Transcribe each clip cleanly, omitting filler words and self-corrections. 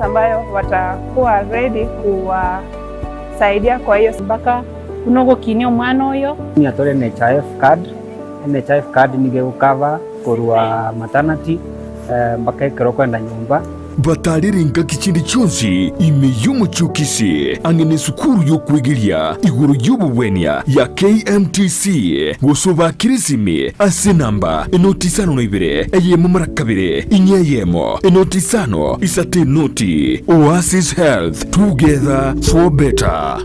Ambayo watakuwa ready kuwasaidia kwa hiyo. Mpaka buna ogokinia omwana oyo. Nigo tore NHIF card, NHIF card nigo egocover korwa maternity mpaka ekero okoenda nyomba. Batarere engaki chinde chionsi ime y'omochie o Kisii, ang'e nesukuru y'okwegeria igoro y'obogwenia ya KMTC, gose obakire esimi ase enamba enoti isano na ibere, eyemo mara kabere, inye eyemo, enoti isano, isato enoti. Oasis Health, together for better.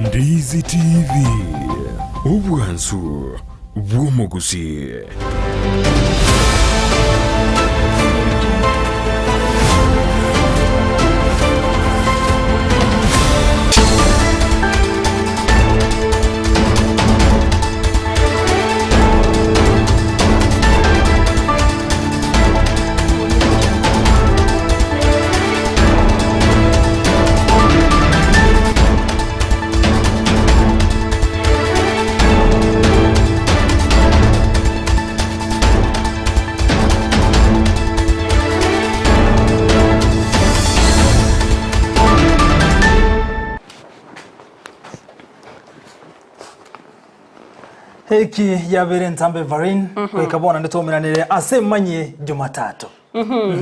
Ndizi TV, obwansu bw'omogusii. Eki yabeire entambe Varine, goika bono nitwaumeranire ase emanyie Jumatatu.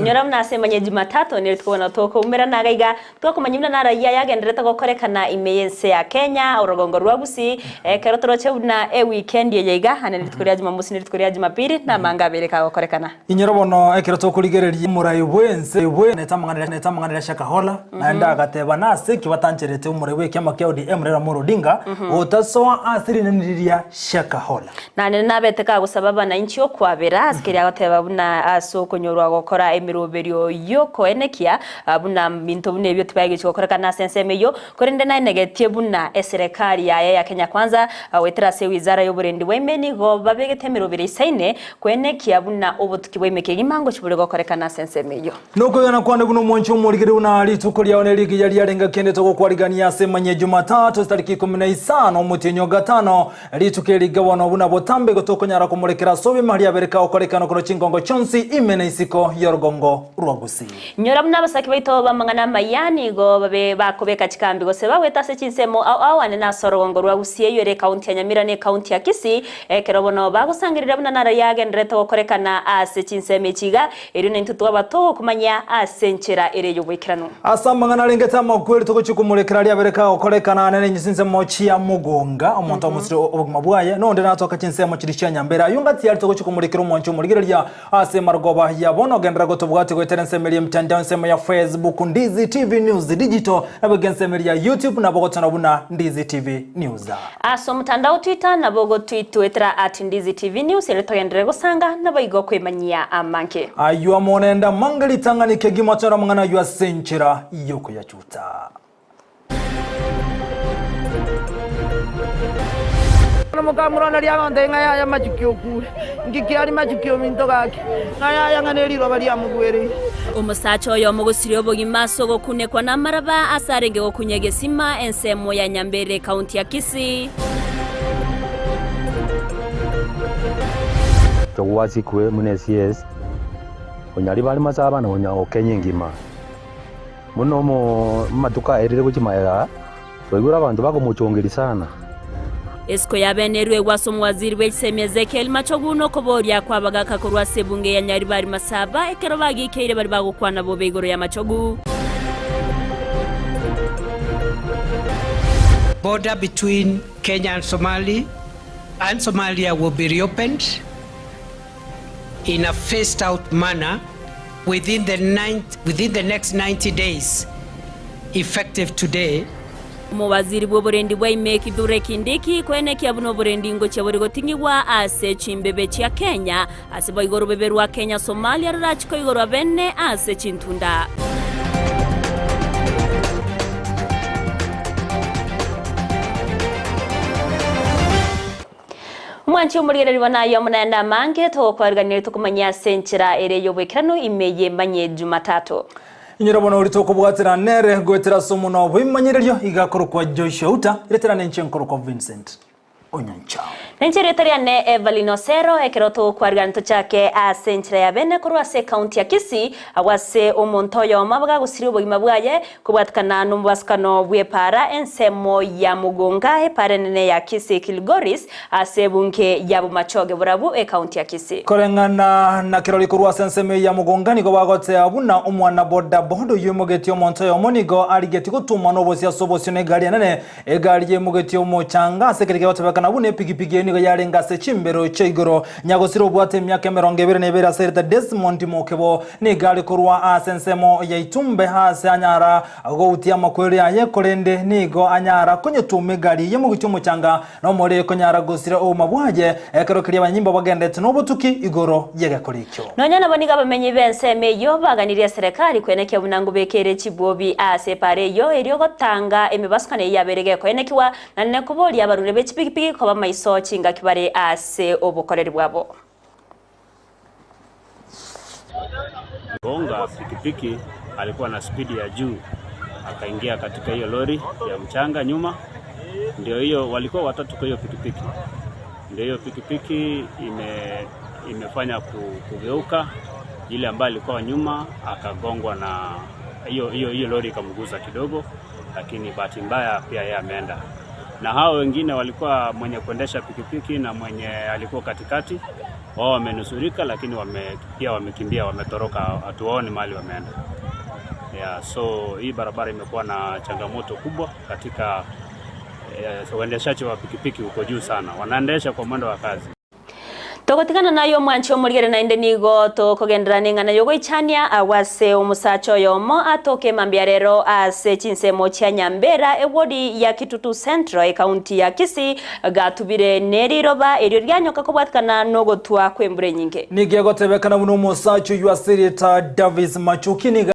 Nyora buna ase emanyie Jumatatu nere tukobona tokoumerana iga iga, twakomanya buna narayia yagendererete gokorekana ime y'ense ya Kenya, orogongo rwa Gusii, ekero toroche buna eweekend eye iga, ande rituko ria Jumamosi ne rituko ria Jumapili, namanga abere kagokorekana. Inyora bono ekero tokorigereria omorai bw'ense bwe nete amang'ana nete amang'ana ria Shakahola, naende agateba nase ki batancherete omorai bw'ekiama kia ODM Raila Amolo Odinga gotasoa ase rinani riria Shakahola. Naende nabete kagosaba abanainchi okwabera ase keria agoteba buna ase okonyorwa gokora emeroberio y'okoenekia buna binto buna ebio tibaegechi gokorekana ase ensemo eyio, korende naenegetie buna eserekari yaye ya Kenya Kwanza goetera ase ewizara y'oborendi bwa ime nigo babegete emeroberio eisaine koenekia buna obotuki bwa ime kegima ngochi bore gokorekana ase ensemo eyio. Nokoegena kwane buna omwanchi omorigeri buna rituko riao nerigiya riarenge kende togokwarigania ase emanyia Jumatatu chitariki ikomi na isano omotienyi o gatano Rituko eri bono buna botambe igo tokonyara komorekera ase obima riabere kagokorekana korwa chingongo chionsi ime na isiko y'orogongo rwa Gusii. Inyora buna abasaki baito b'amang'ana amaya nigo babe bakobeka chikambi gose bagweta ase chinsemo ao ao ane nase orogongo rwa Gusii eyio ere ekaunti ya Nyamira na ekaunti ya Kisii ekero bono bagosangereria buna nararia agendererete gokorekana ase chinsemo echi iga Erio naintwe twaba togokomanya ase enchera ere y'oboikeranu. Ase amang'ana arengete amakweri togochia komorekera aria abere kagokorekana ane nenye chinsemo chia mogonga, omonto amosire obogima bwaye, na onde natoka chinsemo chiria chia nyambere. Ayio ngati aria togochia komorekera omwancho omorigereria ase marogoba ya bono. Genderera gotobwatia goetera ensemo eria emitandao, ensemo ya Facebook Ndizi TV News Digital, naboigo ensemo eria ya YouTube nabo ogotona buna Ndizi TV News. Ase omotandao Twitter nabo ogotwitwetera at Ndizi TV News erio togenderere gosanga naboigo kwemanyia amange. Ayio amo nende amange ritang'ani kegima tore amang'ana ayio ase enchera y'okoyachuta. Bono mokamorwana riagontebia ng'a yaya machuki okure, inki kiaria machuki ominto gaki, ng'a yaya ng'a neriroba riamogwereire. Omosacha oyomo gosiria obogima ase ogokunekwa namaraba ase arenge gokunya egesima ensemo ya Nyambere ekaunti ya Kisii. Togwasikwe buna esies, onyaribare masaba na onya Kenya engima. Buna omo amatuko aerire gochia magega aa, twaigure abanto bakomochongeria sana. Esiko y'abene erwegwe ase omowaziri bw'echisemi Ezekiel Machogu nokoboria kw'abagaka korwa ase ebunge ya Nyaribari Masaba ekero bagikeire baria bagokwana bobe igoro ya Machogu. Border between Kenya and Somali and Somalia will be reopened in a phased out manner within the, within the next 90 days effective today. Omowaziri bw'oborendi bwa ime Kithure Kindiki koenekia buna oborendi ngochia bore goting'igwa ase chimbebe chia Kenya ase boigo orobebe rwa Kenya Somalia rorachi koigorwa bene ase chintunda. Omwanchi omorigereria bono aye omonene amange togokwarigania tokomanyia ase enchera ere y'oboikeranu ime y'emanyie Jumatatu. Inyora bono oria tokobwatera nere goetera ase omonwa bw'ebimanyererio iga akorokwa Joshua Uta, eretera nenche nkorokwa Vincent Onyancha. Ninche erieta riane Evelyn Osero, ekero togokwarigana tochake ase enchera ya bene korwa ase ekaunti ya Kisii, agwo ase omonto oyomo abagagosiria obogima bwaye kobwatikana nomobasukano bw'epaara ensemo ya Mugunga, epaara enene ya Kisii Kilgoris, ase ebunge ya Bomachoge Borabu, ekaunti ya Kisii. Koreng'ana na kirori korwa ase ensemo eye ya Mugunga nigo bagotea buna omwana boda boda oyio oimogetie omonto oyomo nigo arigetie gotuma nobosio ase obosio negari enene Egari yeimogetie omochanga ase ekero kegotebekana buna epigipigi eyio nigo yarenge ase chimbero chia igoro. Nyagosira obwate emiaka emerongo ebere na ebere ase erita Desmond Mokebo nigo are korwa ase ensemo ya Itumbe aase anyara goutia amakweri aye korende nigo anyara konyetuma egari eyio emogetie omochanga na omorero ekonyara gosira oboma bwaye ekero keria abanyanyimbo bagendete nobotuki igoro yegekora ekio. Nonya nabo nigo abamenyi b'ensemo eyio baganirie eserekari kwenekia buna ngobekere chibwobi ase epaara eyio erio gotanga emebasukano eyio yabeire gekoenekigwa, na nekoboria abarure be chipigipigi koba maiso chingaki bare ase obokoreri bwabo. Gonga pikipiki alikuwa na spidi ya juu akaingia katika hiyo lori ya mchanga nyuma, ndio hiyo walikuwa watatu kwa hiyo pikipiki, ndio hiyo pikipiki ime, imefanya kugeuka, ile ambayo alikuwa nyuma akagongwa na hiyo hiyo hiyo lori ikamguza kidogo, lakini bahati mbaya pia yeye ameenda na hao wengine walikuwa mwenye kuendesha pikipiki na mwenye alikuwa katikati, wao wamenusurika, lakini wame, pia wamekimbia, wametoroka, hatuwaoni mahali wameenda. Yeah, so hii barabara imekuwa na changamoto kubwa katika eh, uendeshaji wa pikipiki uko juu sana, wanaendesha kwa mwendo wa kazi. Togotigana naye omwanchi omorigere naende nigo tokogenderera neng'ana yogoichania agwo ase omosacha oyomo atoke mambia rero ase chinsemo chia Nyambera ewodi ya Kitutu Central ekaunti ya Kisii gatubire neriroba erio rianyoka kobwatikana nogotwa kwembura enyinge. Nigo egotebekana buna omosacha oyio ase erieta Davis Machuki nigo.